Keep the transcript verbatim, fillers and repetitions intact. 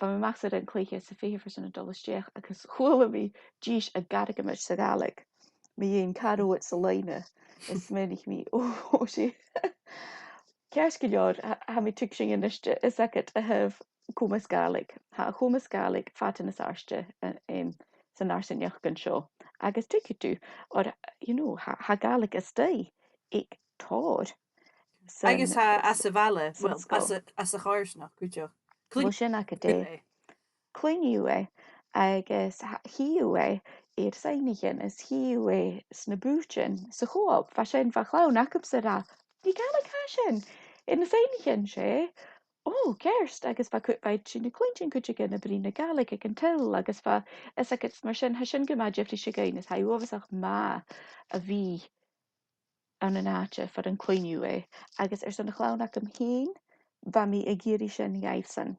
Bha mi a-mach air an cluiche 's a' feitheamh airson a dhol a-steach agus chuala mi dithis a' gargadh ris a' Ghàidhlig. Mi fhìn car ud sa loidhne. Is smaoinich mi, o, o, 's e. Ceart gu leòr, tha, tha mi a' tuigsinn a-nis, is agad a thaobh comas Gàidhlig. Tha comas Gàidhlig fada nas àirde, eh, em, san fharsaingeachd an seo. Agus tuigidh tu, oir, you know, tha, tha Gàidhlig a-staigh aig tòrr san, Agus tha, às a' bhaile, san well, sgoil. Às a', às a' choimhearsnachd, cuideachd. Well, sin agad e. Cluinnidh thu e, agus tha, chì thu e air soidhnichean, is chì thu e sna bùithtean, sa cho-op, bha sin, bha clann agamsa ag ràdh, "Nì Gàidhlig tha sin air na soidhnichean, 's e." O, ceart, agus bha cu-, bha iad sin a' cluinntinn cuideigin a' bruidhinn na Gàidhlig aig an till, agus bha, is agad mar sin, tha sin gu math diofraichte againn, is tha e uabhasach math a bhith ann an àite far an cluinnidh thu e, agus airson a' chlann agam fhìn, bha mi ag iarraidh sin dhaibhsan.